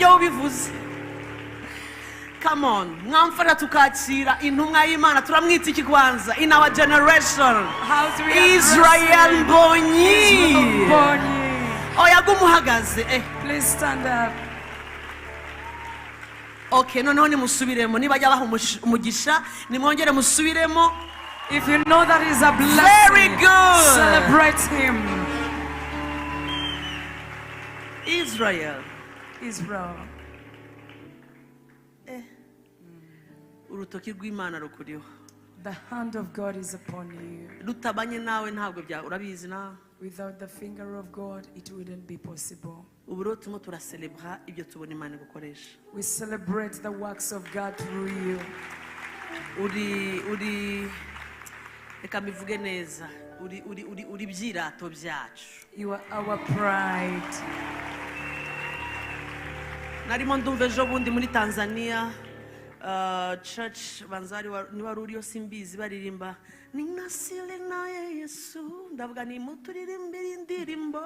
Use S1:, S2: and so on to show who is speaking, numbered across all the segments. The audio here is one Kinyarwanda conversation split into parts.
S1: Nijye ubivuze. Come on, mwamfasha tukakira intumwa y'Imana. Turamwita iki kwanza in our generation?
S2: How do we address
S1: Israel
S2: him?
S1: Mbonyi.
S2: Israel Mbonyi.
S1: Oya, gumuhagaze.
S2: Please stand up.
S1: Okay, noneho nimusubiremo. Niba ajya abaha umugisha, nimwongere musubiremo.
S2: If you know that is a blessing,
S1: Very good.
S2: celebrate him.
S1: Israel.
S2: Israel.
S1: Urutoki rw'Imana rukuriho.
S2: The hand of God is upon you.
S1: Rutabanye nawe ntabwo bya, urabizi nawe.
S2: Without the finger of God, it wouldn't be possible.
S1: Ubu rero turimo turaselebra ibyo tubona Imana igukoresha.
S2: We celebrate the works of God through you.
S1: Uri, reka mbivuge neza, uri ibyirato byacu.
S2: You are our pride.
S1: Narimo ndumva ejo bundi muri Tanzania, church banza niba wari uriyo simbizi, baririmba "Ninasili naye Yesu". Ndavuga nimuturirimbire indirimbo.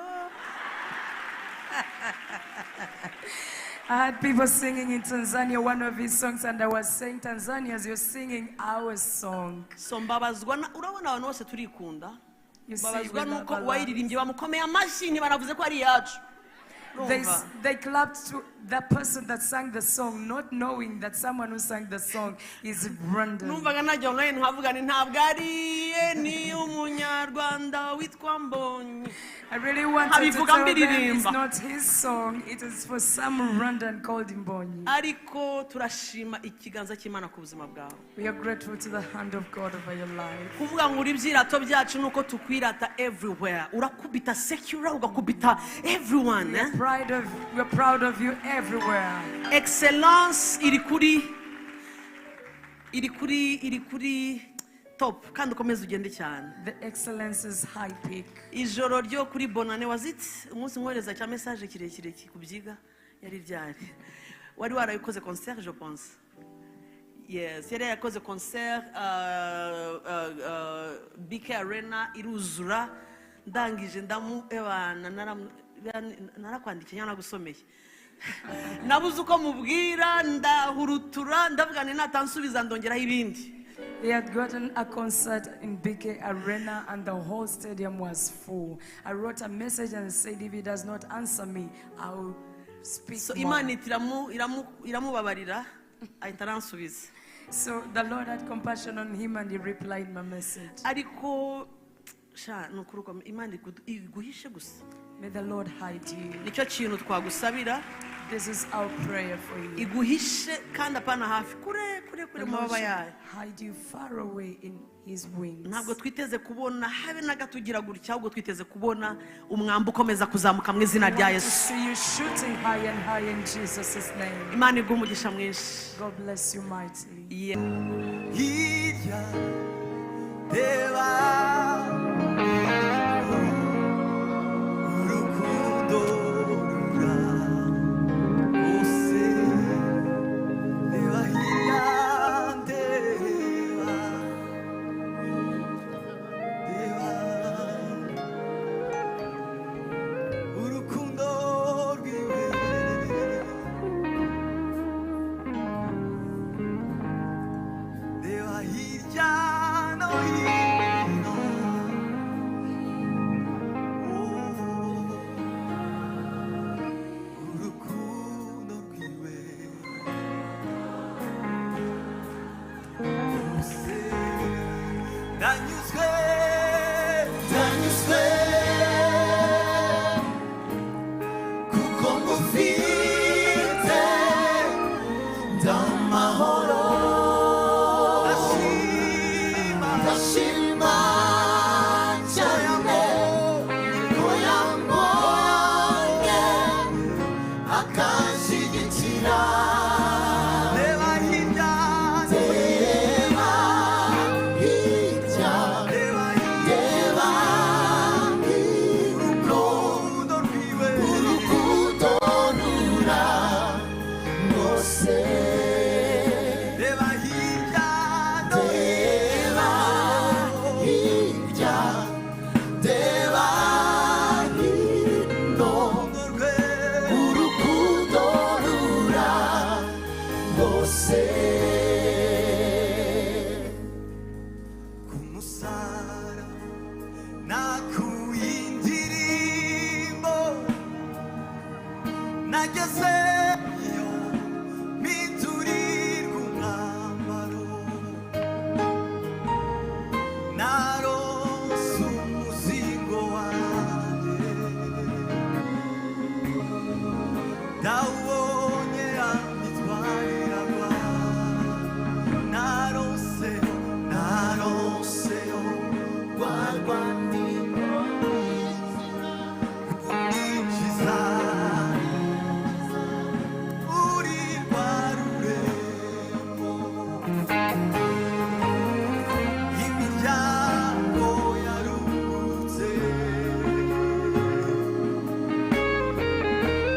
S2: I had people singing in Tanzania one of his songs, and I was saying, "Tanzania, as you're singing our song."
S1: So mbabazwa urabona abantu bose turikunda.
S2: You see,
S1: Mbabazwa
S2: we love
S1: nuko
S2: our
S1: uwayiririmbye bamukomeye amashyi, ntibanavuze ko ari iyacu. Urumva?
S2: They clapped to the person that sang the song, not knowing that someone who sang the song is Rwandan.
S1: Numvaga najya online nkavuga ni ntabwo ariye, ni umunyarwanda witwa Mbonyi.
S2: I really wanted to
S1: Nkabivuga
S2: tell them it's
S1: mbiririmba.
S2: Not his song, it is for some Rwandan called Mbonyi.
S1: Ariko turashima ikiganza cy'Imana ku buzima bwawe.
S2: We are grateful to the hand of God over your life.
S1: Kuvuga ngo uri ibyirato byacu nuko tukwirata everywhere. Urakubita secular, ugakubita everyone.
S2: We are proud of you everywhere.
S1: Excellence iri kuri top, kandi ukomeze ugende cyane.
S2: The excellence is high peak.
S1: Ijoro ryo kuri Bonane wazit umunsi nkohereza cya message kirekire kikubyiga, yari ryari? Wari warayikoze concert, je pense. Yes, yari yakoze concert, BK Arena iruzura. Ndangije ndamu ebana narakwandikiye, nagusomeye, nabuze uko mubwira, ndahurutura, ndavuga nti natansubiza ndongeraho ibindi.
S2: He had gotten a concert in BK Arena and the whole stadium was full. I wrote a message and said, if he does not answer me, I will speak
S1: So
S2: more.
S1: Imana iramubabarira, ahita aransubiza.
S2: So the Lord had compassion on him and he replied my message.
S1: Ariko sha, ni ukuri uko Imana iguhishe gusa.
S2: May the Lord hide you.
S1: Nicyo kintu twagusabira.
S2: This is our prayer for you.
S1: Iguhishe, kandi apana hafi, kure kure kure
S2: The
S1: mu
S2: Lord
S1: mababa
S2: should
S1: yayo.
S2: hide you far away in his wings.
S1: Ntabwo twiteze kubona habe na gato ugira gutya, ahubwo twiteze kubona umwambi ukomeza kuzamuka mu izina
S2: We
S1: rya
S2: want to
S1: Yesu.
S2: see you shooting high and high in Jesus' name.
S1: Imana iguhe umugisha mwinshi.
S2: God bless you mightily.
S1: Yeah.
S3: Hirya, reba urukundo rurahose. Reba hirya, ndeba, reba urukundo rwiwe. Reba hirya no hino. Oh, urukundo rwiwe hose. Ndanyuzwe, ndanyuzwe kuko ngufite, ndamahoro. Ndashima, ndashima cyane ko yambonye akanshyigikira. Reba hirya, reba hirya, reba reba urukundo rwiwe, urukundo rurangose. Reba hirya no reba hirya, reba hino, urukundo. Nagezeyo mpindurirwa umwambaro, narose umuzingo wanjye, ndawubonye yamitwariragwa. Naronseyo, naronseyo rwa rwandiko rwinjiza muri rwa rurembo, imiryango yarugurutse,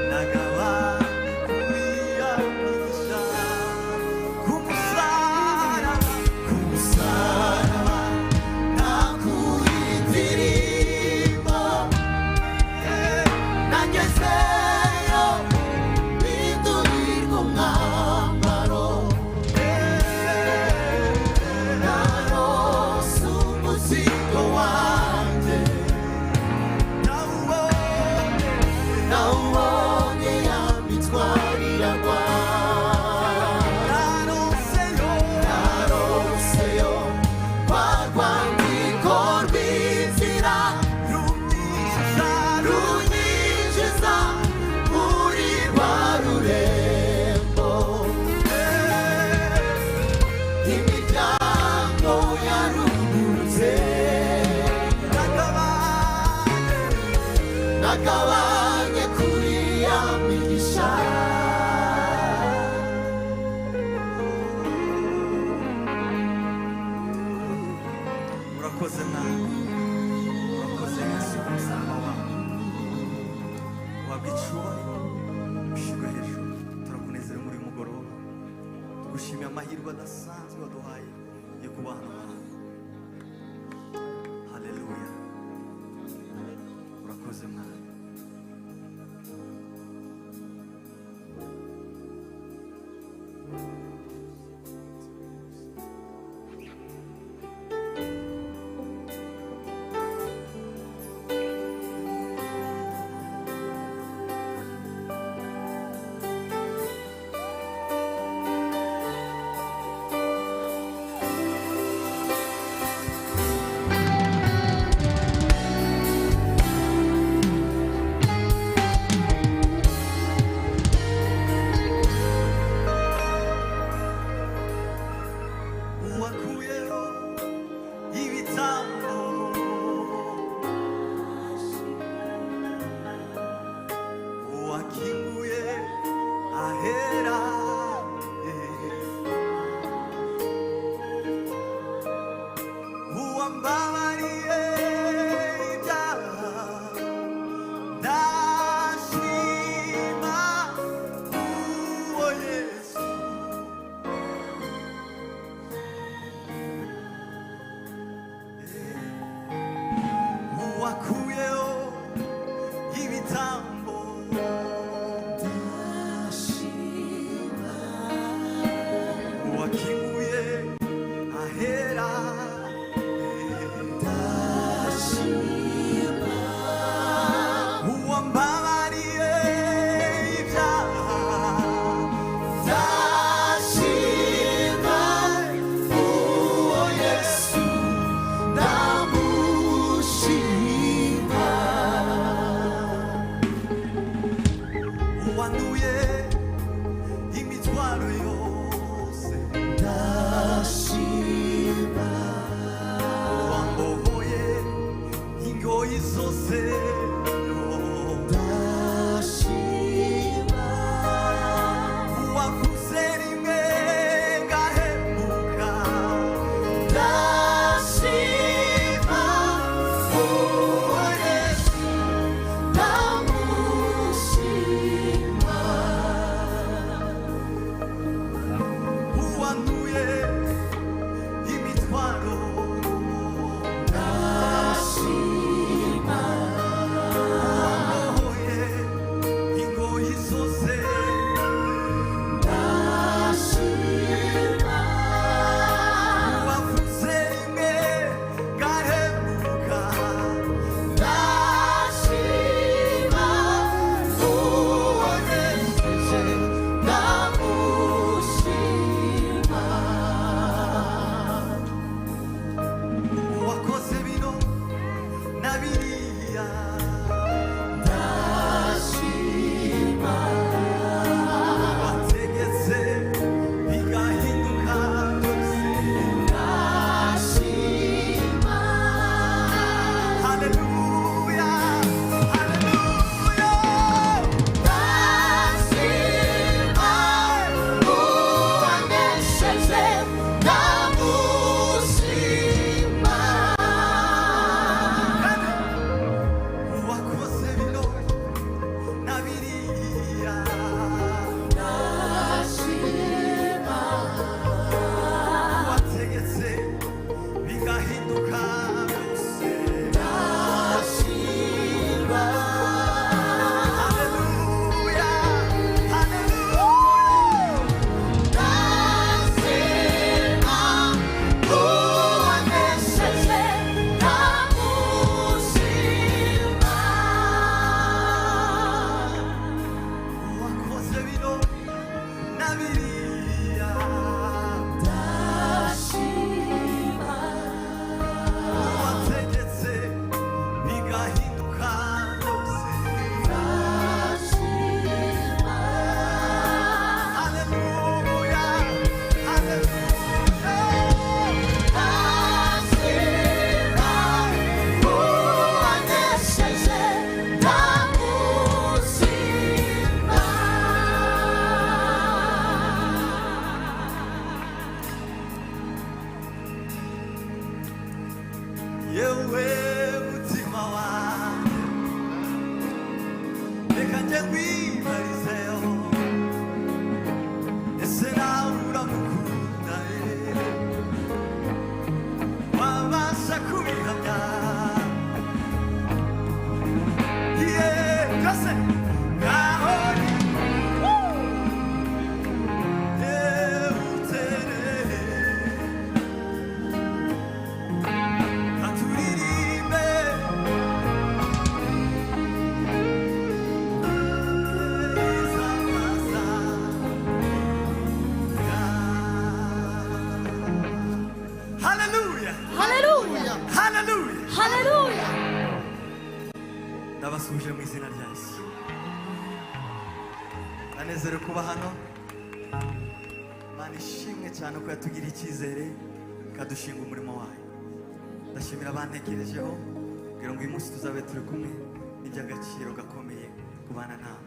S3: nagabanye kuri ya migisha ku musaraba, ku musaraba nakuye indirimbo. Nagezeyo mpindurirwa umwambaro, narose umuzigo wanjye, nawubonye, nawubonye yamitwariragwa. Naronseyo, naronseyo rwa rwandiko rw'inzira runyinjiza, runyinjiza muri rwa rurembo, imiryango yarugurutse, nagabanye kuri ya migisha.
S4: Urakoze Mwana, urakoze Yesu ku musaraba wawe. Wabwa icyubahiro, ushyirwe hejuru. Turakunezerewe muri uyu mugoroba, tugushimiye amahirwe adasanzwe waduhaye yo kuba hano hantu. Haleluya, urakoze Mwana.
S3: Uwakuyeho ibitambo, uwakinguye ahera, uwambabariye ibyaha, ndashima uwo Yesu. Uwakuyeho ibitambo, uwakinguye ahera, uwambabariye ibyaha,
S4: Ndashima uwo Yesu, ndamushima.
S3: Uwanduye imitwaro yose,
S4: Ndashima
S3: uwambohoye ingoyi zose,
S4: ndashima
S3: uwavuze rimwe ngahemuka,
S4: ndashima uwo Yesu, ndamushima.
S3: na biriya
S5: Ndashima
S3: Uwategetse bigahinduka byose
S5: Ndashima
S3: Haleluya, haleluya
S5: Ndashima uwanesheje ndamushima.
S3: Yewe mutima wanjye reka njye nkwibarizeho ese nawe uramukunda eh? Wabasha kubihamya Yeah, byose ngaho ni utere aturirimbe Hallelujah!
S5: Haleluya,
S3: Hallelujah!
S5: haleluya.
S4: Ndabasuje mu izina rya Yesu. Ndanezerewe kuba hano. Imana ishimwe cyane ko yatugiriye icyizere ikadushinga umurimo wayo. Ndashimira abantekerejeho kugira ngo uyu munsi tuzabe turi kumwe, ni iby'agaciro gakomeye kubana nawe.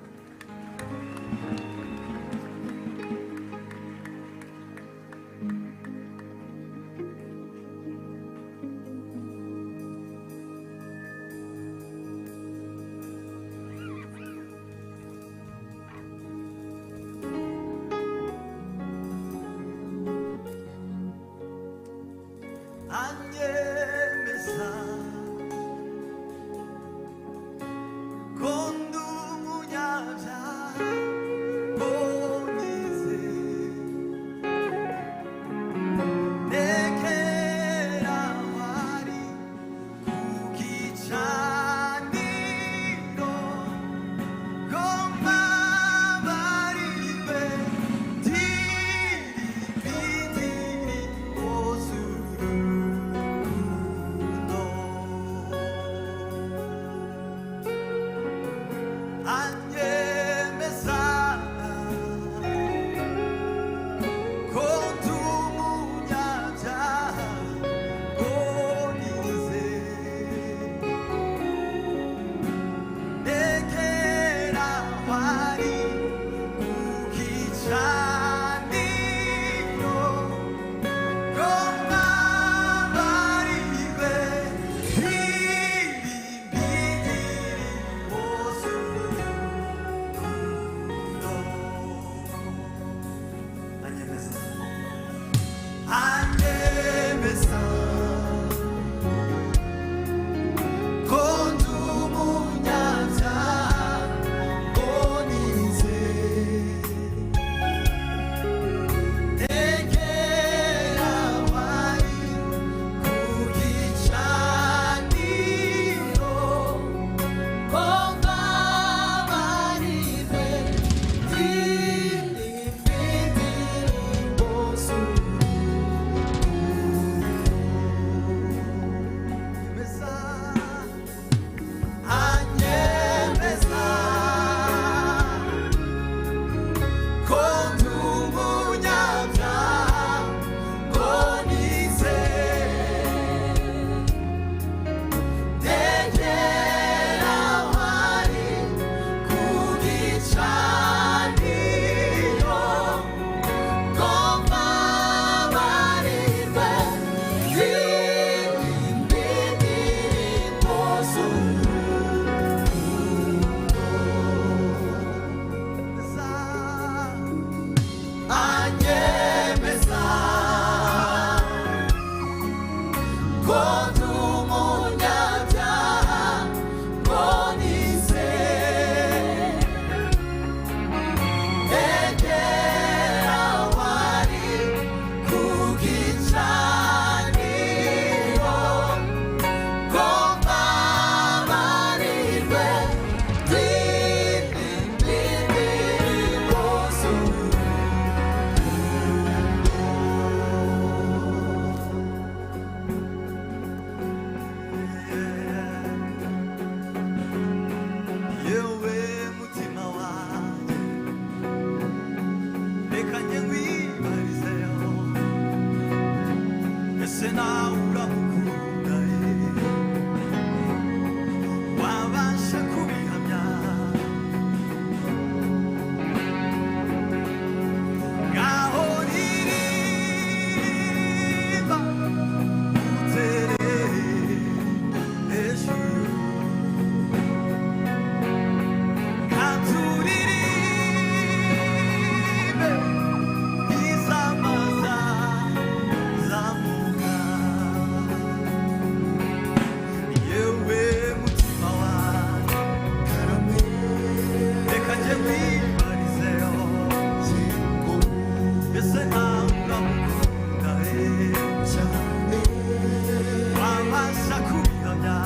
S3: Anyemeza ko ndi umunyabyaha. Ese nawe uramukunda wabasha kubihamya ngaho ririmba utere hejuru katuririmbe izamaza zamuka yewe mutima wanjye reka njye nkwibarizeho ese nawe uramukunda wabasha kubihamya.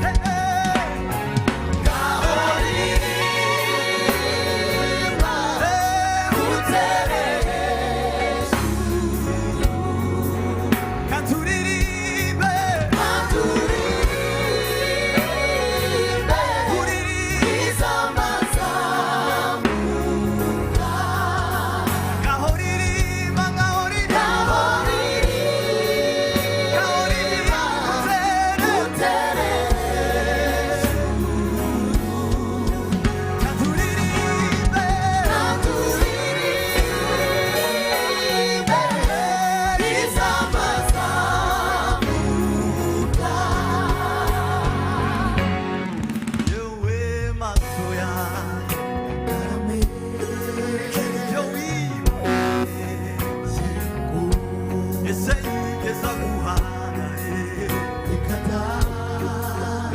S3: Hey, hey. Ngaho ririmba utere katuririmbe uririmbe ngaho ririmba ngaho ririmba ngaho ririmba utere katuririmbe yewe maso yanjye ibyo wiboneye ese yigeze aguhana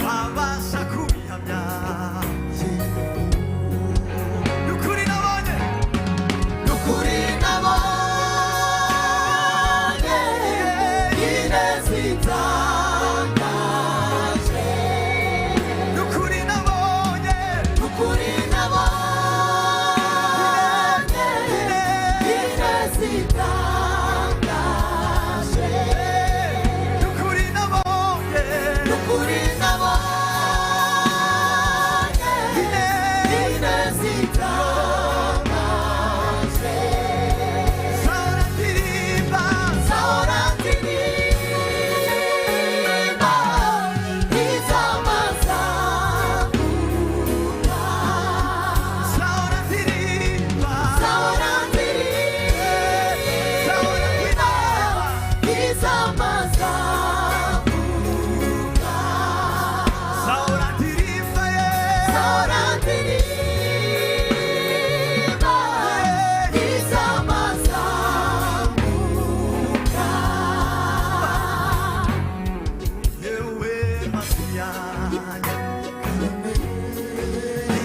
S3: wabasha kubihamya nukuri nabonye
S5: Nukuri nabonye ineza itangaje
S3: nukuri nabonye
S5: Nukuri nabonye ineza itangaje
S3: nukuri nabonye
S5: Nukuri nabonye ineza itangaje
S3: Sara ndirimba
S5: Sahora ndirimba izamazamuka
S3: Sara ndirimba
S5: Sahora ndirimba izamazamuka
S3: Sara ndirimba
S5: Sahora ndirimba izamazamuka
S3: yewe maso yanjye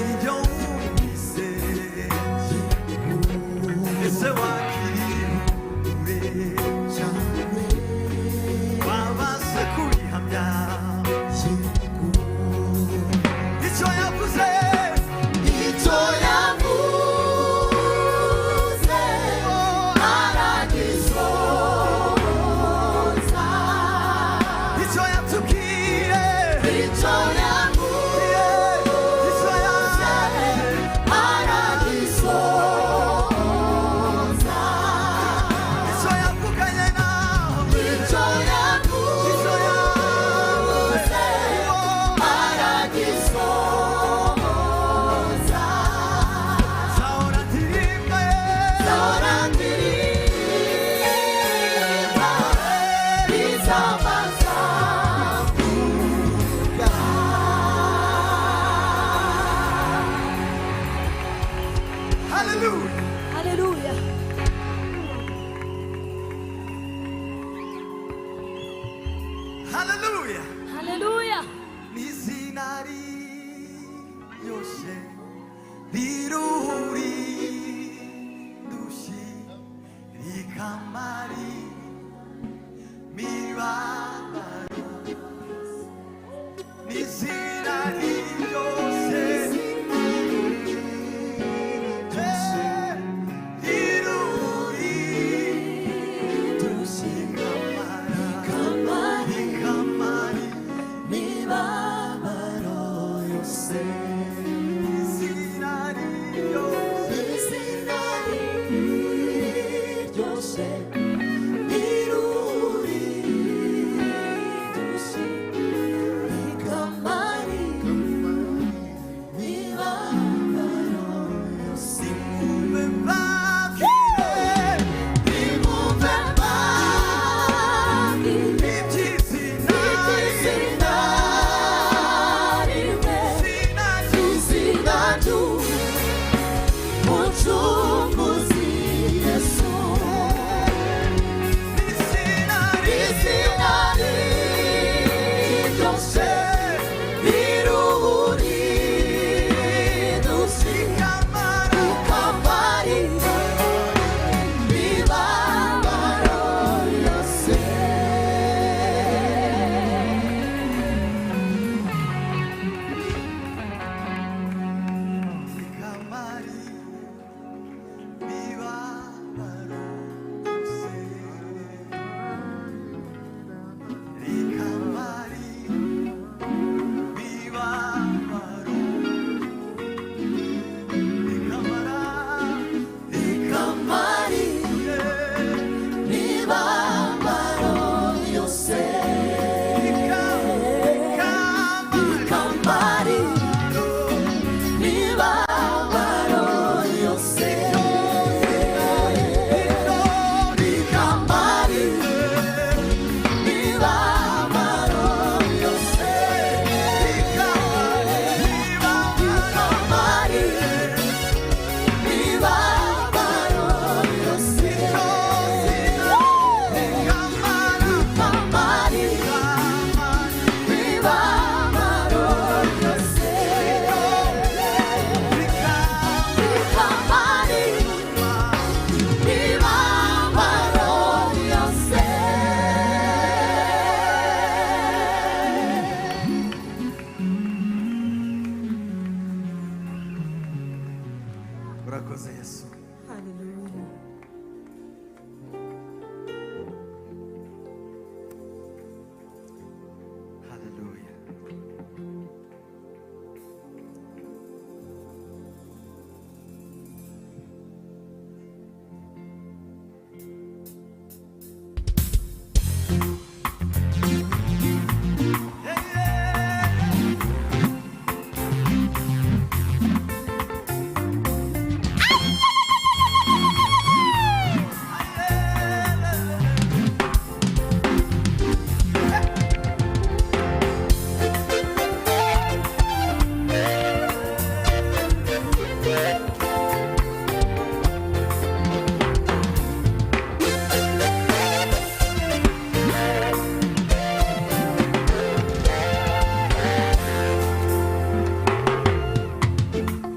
S3: ibyo wumvise ese wakiriwe wabasha kubihamya icyo yavuze
S5: Icyo yavuze aragisohoza
S3: icyo yatubwiye
S5: Icyo yavuze
S3: icyo yavuze
S5: aragisohoza
S3: icyo yavuganye nawe
S5: Icyo
S3: icyo
S5: yavuze
S3: yavuze
S5: aragisohoza
S3: Sahora ndirimba
S5: Sahora ndirimba izamazamuka
S3: Hallelujah.
S5: Haleluya.
S3: Hallelujah.
S5: Haleluya.
S3: N'izina riryoshe riruhuri dushi rikamari mibabaro n'izina riryoshe riruhuri dushi rikamara rikamari
S5: Mibabaro yose
S3: izina riryoshe.
S4: Urakoze Yesu.
S2: Hallelujah.
S4: Haleluya.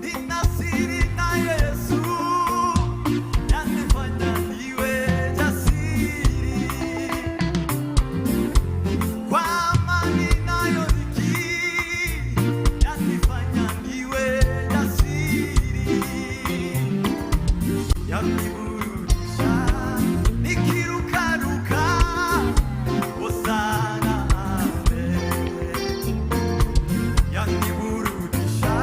S4: Nina siri na Yesu, yanifanya niwe jasiri. Kwa amani nayodhiki, yanifanya niwe jasiri. Yaniburudisha, nikirukaruka, hosana amen. Yaniburudisha,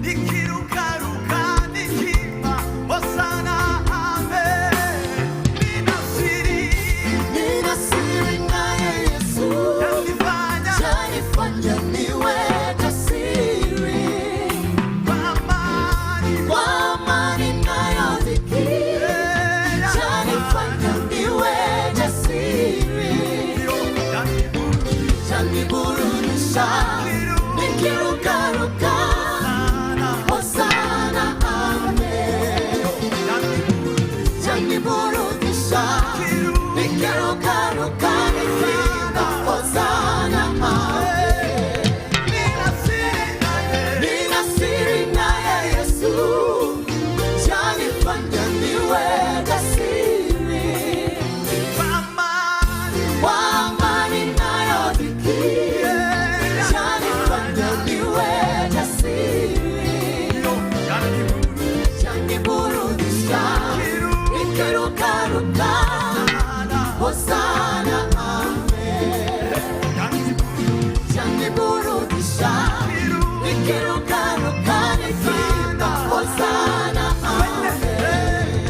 S4: nikirukaruka, nikimba, hosana amen. Nina siri,
S5: Nina siri naye Yesu,
S4: yanifanya
S5: yanifanya niwe jasiri.
S4: kwa amani,
S5: Kwa amani nayodhiki, yanifanya niwe jasiri. Yaniburudisha, nikirukaruka, hosana amen. Yaniburudisha, nikirukaruka, nikimba, hosana amen. Nina siri naye Yesu, yanifanya niwe jasiri. Kwa amani nayodhiki, yanifanya niwe jasiri. Yaniburudisha, nikirukaruka, hosana amen. Yaniburudisha, nikirukaruka, nikimba, hosana amen.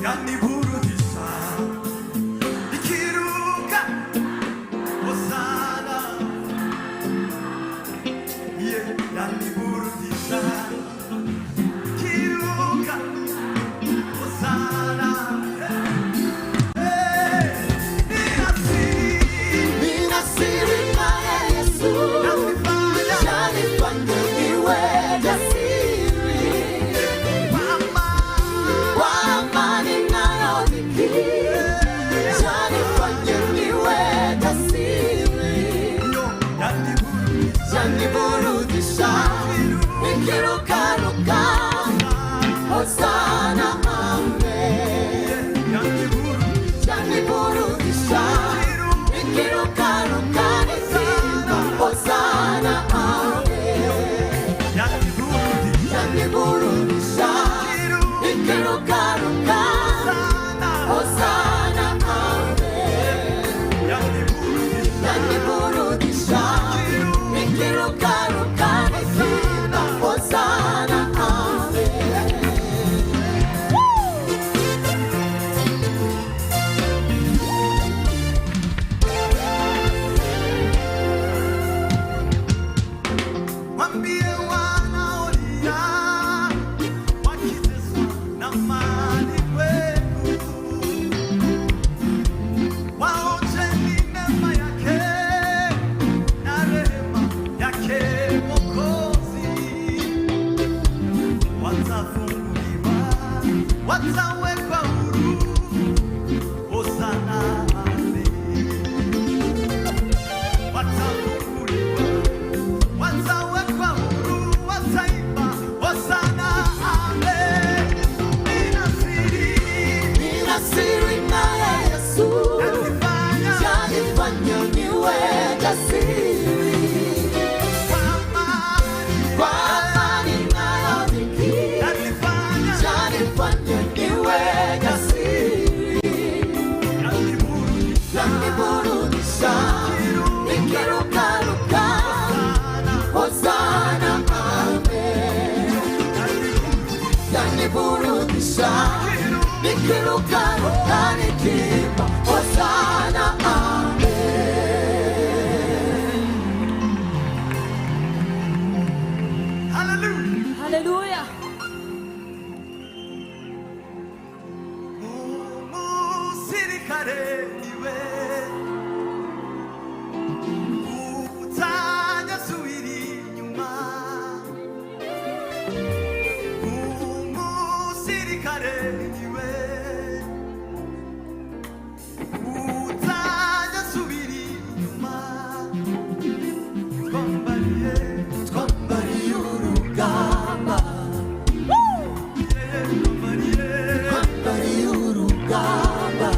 S4: Yaniburudisha, nikiruka, hosana. Yeah, yaniburudisha, kiruka, hosana. Hey, nina siri,
S5: Nina siri naye Yesu,
S4: yanifanya
S5: yanifanya niwe jasiri.
S4: kwa amani.
S5: Kwa amani nayodhiki, yanifanya niwe jasiri. Yaniburudisha, nikirukaruka, Umugisha nikirukaruka nikimba Hosana amen.
S4: Hallelujah.
S2: Hallelujah.
S4: Umusirikare niwe utajya asubira inyuma. Umusirikare niwe utajya asubira inyuma. Twambariye,
S5: Twambariye urugamba,
S4: twambariye,
S5: twambariye urugamba,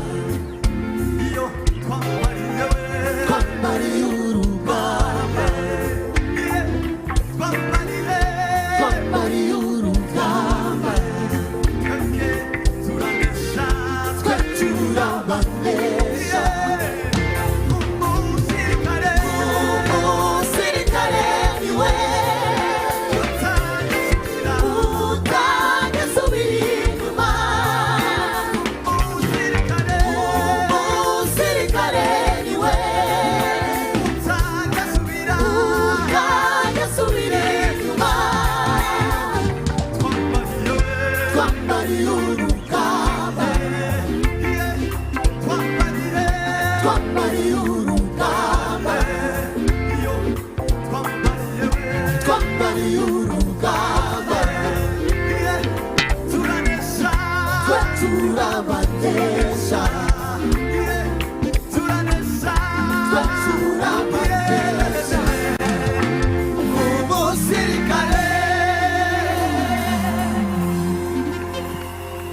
S4: iyo twambariye we.
S5: Twambariye urugamba,
S4: Twambariye,
S5: twambariye urugamba,
S4: twebwe turanesha,
S5: twe turabanesha.
S4: Umusirikare
S5: Umusirikare niwe
S4: utajya
S5: utajya asubira inyuma.
S4: Umusirikare
S5: Umusirikare niwe
S4: utajya asubira.
S5: Utajya asubira inyuma.
S4: Twambariye,
S5: Twambariye urugamba,
S4: twambariye,
S5: twambariye urugamba,
S4: iyo twambariye,
S5: twambariye urugamba,
S4: turanesha,
S5: twe turabanesha,
S4: turanesha,
S5: twe turabanesha.
S4: Umusirikare.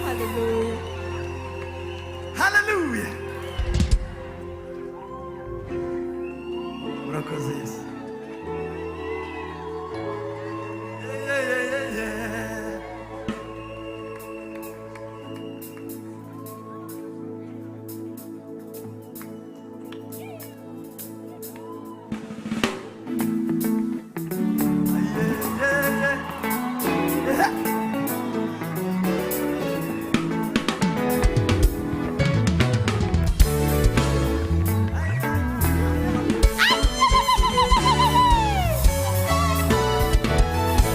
S2: Hallelujah.
S4: Hallelujah. Murakoze Yesu. Yeah, yeah, yeah, yeah. Yeah, yeah, yeah.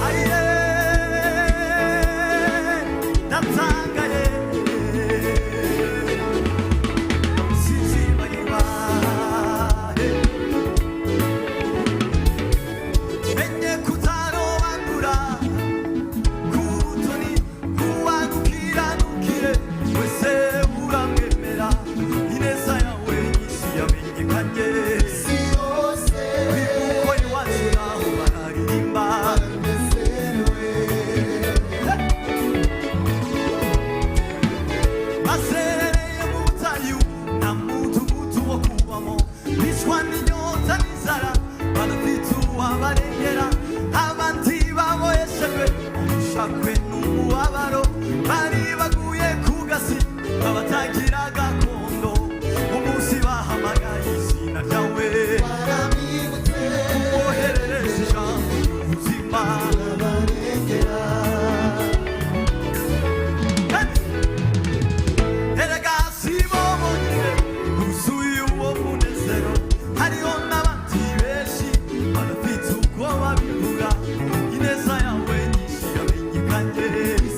S4: Aye, ndatangaye, sinzibagirwa, menye kutarobanura ku butoni, kuwagukiranukire wese uramwemera, ineza yawe nyinshi yamenyekanye.
S5: Si yose
S4: Kwibuko iwacu naho bararirimba.
S5: banezerewe,
S4: Baserereye mu butayu nta mudugudu wo kubamo, bicwa n'inyota n'inzara, badafite uwabarengera, abandi baboheshejwe umushakwe n'umubabaro, bari baguye ku gasi abatagira gakondo. Umunsi bahamagaye izina ryawe,
S5: barabibutse,
S4: woherereje ijambo ry'ubuzima.
S5: barengera.
S4: Erega si bo bonyine buzuye uwo munezero, hariho n'abandi benshi badafite uko babivuga. Ineza yawe nyinshi yamenyekanye.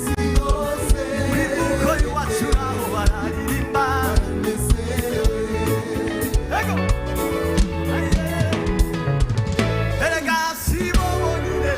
S5: Si yose
S4: Kwibuko iwacu naho bararirimba.
S5: banezerewe,
S4: Ego! Aye. Erega si bo bonyine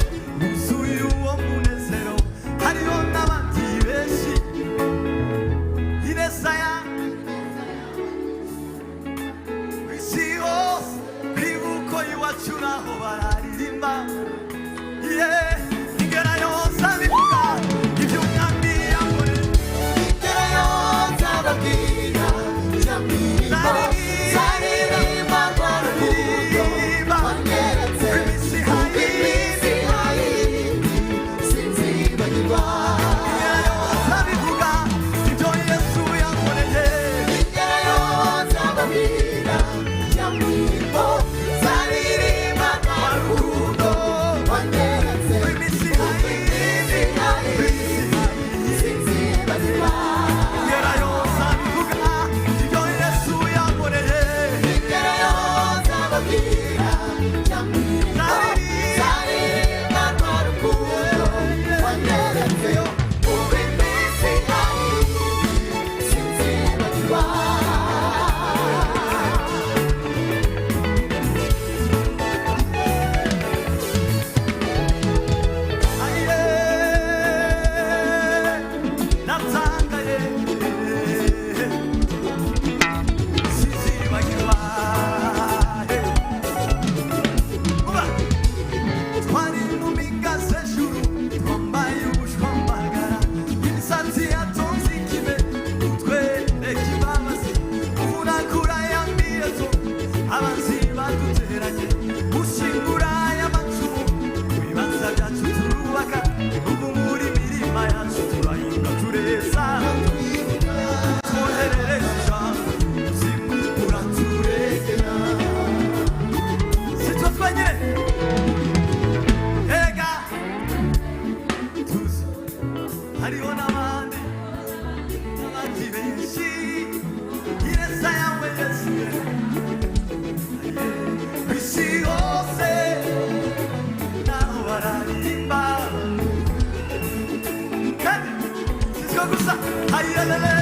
S4: Yelele.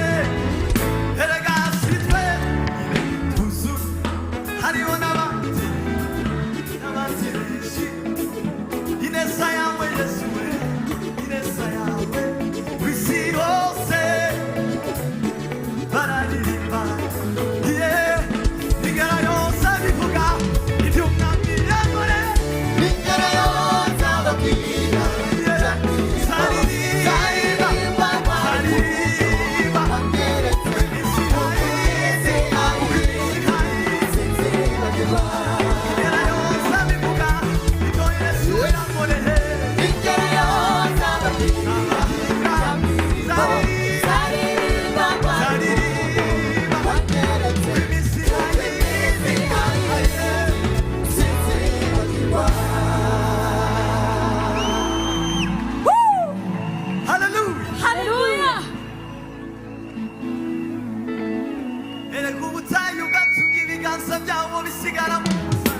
S4: Erega si twe tuzu hariho n'abandi n'abandi benshi. Ineza yawe Yesu we, ineza yawe ku isi hose bararirimba. Yeah, ingera yose bivuga iby'umwami yankoreye.
S5: Ingero z'ababwira
S4: Yeah, zaririmba, zaririmba.
S5: Wanyeretse
S4: Isi hayizi, isi hayizi.
S5: sinzibagirwa.
S4: Ingera yose bivuga ibyo Yesu yankoreye.
S5: Ingero z'ababwira
S4: Zaririmba,
S5: zaririmba
S4: zaririmba.
S5: Wanyeretse
S4: Isi hayizi,
S5: sinzibagirwa.
S4: Hallelujah.
S2: Hallelujah.
S4: Erega ubutayu bwatumye ibiganza byabo bisigara mu busa,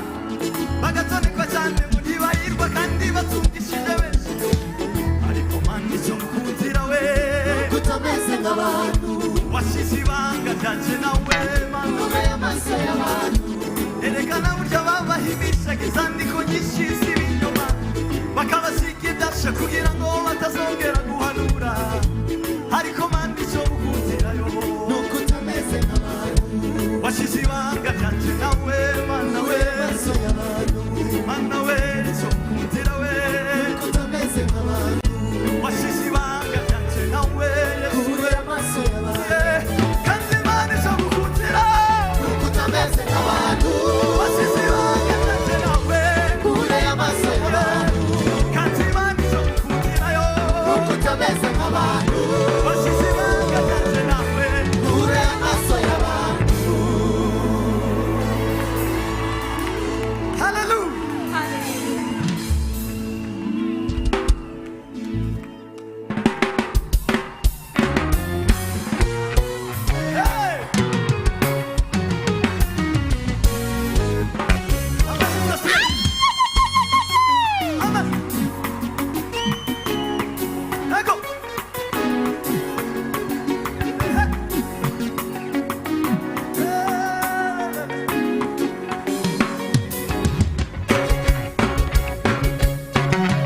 S4: bagatonekwa cyane ngo ntibahirwa kandi batungishije benshi. Ariko mana icyo mukundira we,
S5: Kutameze nk'abantu
S4: washyize ibanga ryanjye nawe mana.
S5: kure y'amaso y'abantu.
S4: Erega na burya babahimishaga inzandiko nyinshi z'ibinyoma, bakabasiga ibyasha kugira ngo batazongera guhanura. Ariko mana icyo mukundira yo,
S5: Nuko utameze nk'abantu
S4: washyize ibanga ryanjye nawe mana
S5: kure
S4: we.
S5: y'amaso y'abantu.
S4: Mana we, icyo mukundira we,
S5: Nuko utameze nk'abantu
S4: washyize ibanga ryanjye nawe Yesu
S5: kure
S4: we.
S5: y'amaso y'abantu.
S4: Yeah. Kandi Imana icyo mukundira,
S5: Nuko utameze nk'abantu
S4: washyize ibanga ryanjye nawe.
S5: kure y'amaso y'abantu.
S4: Kandi Imana icyo mukundira yo,
S5: Nuko utameze nk'abantu
S4: washyize ibanga ryanjye nawe.
S5: kure y'amaso y'abantu.
S4: Hallelujah.
S2: Hallelujah.
S4: Hey! Amen. Ego.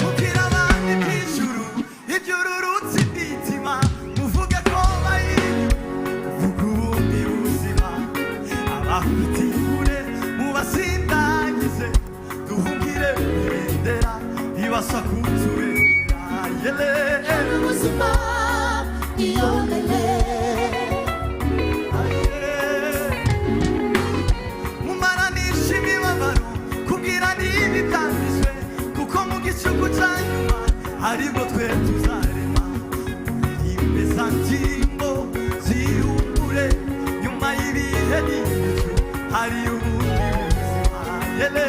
S4: Mubwire abandi iby'ijuru, iby'ururutsi imitima, muvuge ko bayiri vuga ubundi buzima. Abafite imvune mubasindagize, duhungire ibendera ibasha kuturengera. Yele.
S5: Ubuzima iyobele.
S4: Mumaranisha imibabaro kubwira niba ibyanditswe, kuko mu gicuku cya nyuma aribwo twe tuzarema. Uririmbe za ndirimbo zihumure, nyuma y'ibihe n'ibicu hari ubundi buzima. Yele.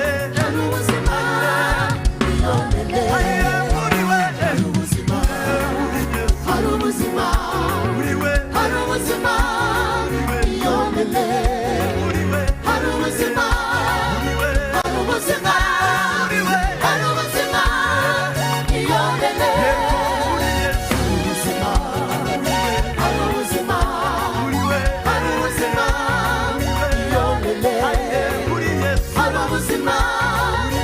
S5: Ubuzima iyobele.
S4: Aye, muri we.
S5: Ubuzima hari ubuzima
S4: Muri we.
S5: hari ubuzima iyobele.
S4: Muri we.
S5: Hari ubuzima
S4: Muri we.
S5: hari ubuzima
S4: Muri we.
S5: hari ubuzima iyobele.
S4: Muri Yesu.
S5: Ubuzima hari ubuzima
S4: Muri we.
S5: hari ubuzima iyobele.
S4: Aye, muri Yesu.
S5: Hari ubuzima
S4: Muri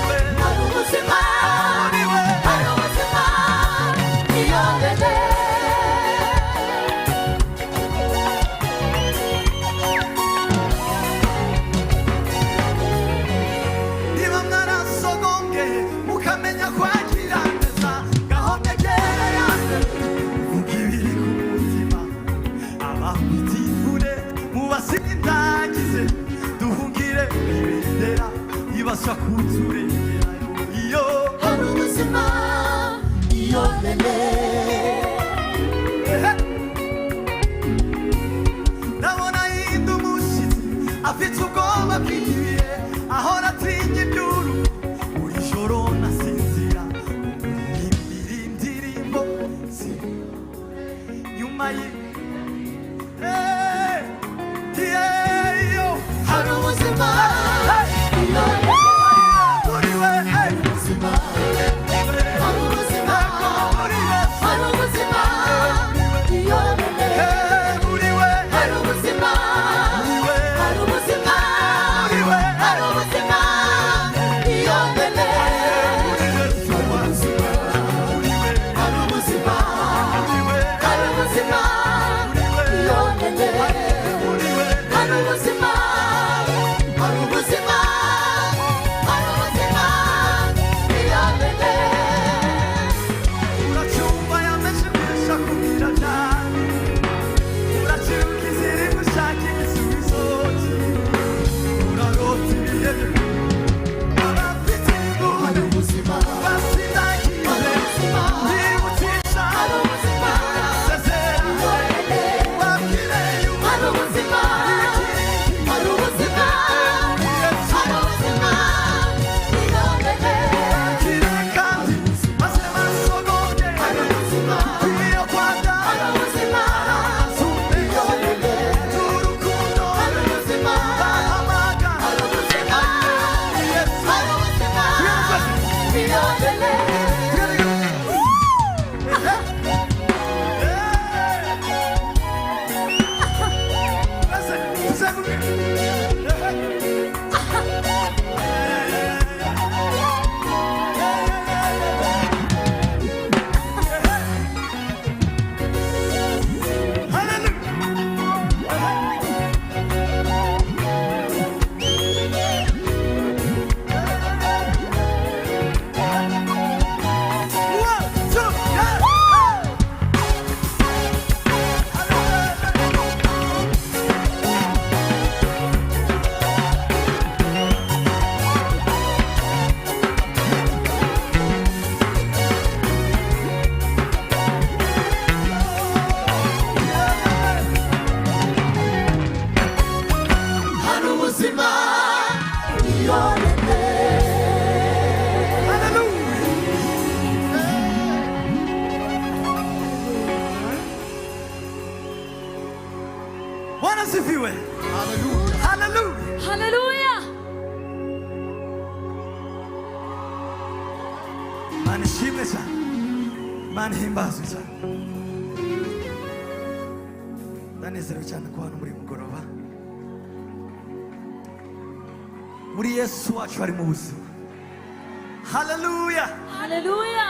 S4: Asifiwe. Haleluya.
S2: Haleluya.
S4: Imana ishimwe cyane, Imana ihimbazwe cyane. Ndanezerewe cyane kuba hano muri uyu mugoroba. Muri Yesu wacu harimo ubuzima. Haleluya.
S2: Haleluya.
S4: Haleluya.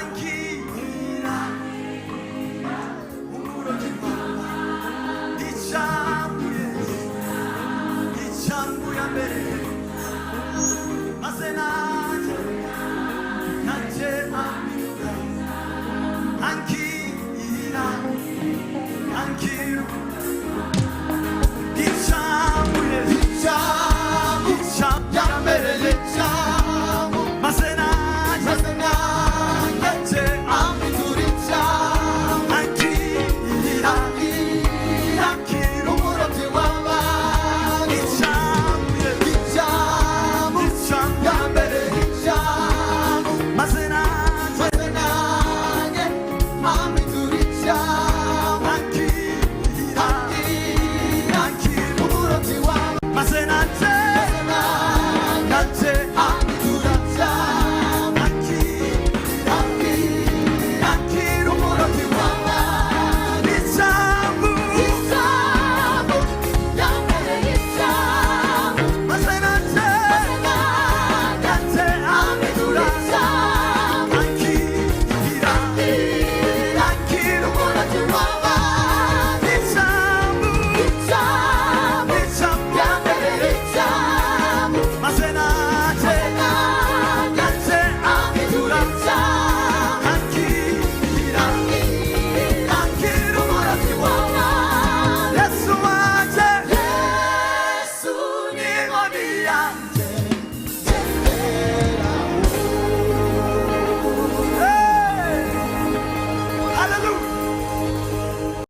S4: Ankira umurobyi w'abantu icambuye icambuye mbere maze nanjye nanjye ampindura ankira ankira icambuye
S5: Icyamu
S4: icambuye
S5: yambereye icyamu
S4: maze nanjye
S5: maze nanjye
S4: nanjye
S5: ampindura icyamu
S4: ankira
S5: akira
S4: ankira
S5: umurobyi w'abantu
S4: icambuye
S5: icyamu
S4: icambuye
S5: yambereye icyamu
S4: maze nanjye
S5: maze nanjye ampindura icyamu
S4: ankira
S5: akira
S4: ankira
S5: umurobyi w'abantu
S4: maze nanjye
S5: maze nanjye
S4: nanjye
S5: ampindura icyamu
S4: ankira
S5: akira
S4: ankira
S5: umurobyi w'abantu
S4: icambu
S5: icyamu yambereye icyamu
S4: maze nanjye
S5: maze nanjye
S4: nanjye
S5: ampindura
S4: ampindura
S5: icyamu
S4: ankira
S5: akira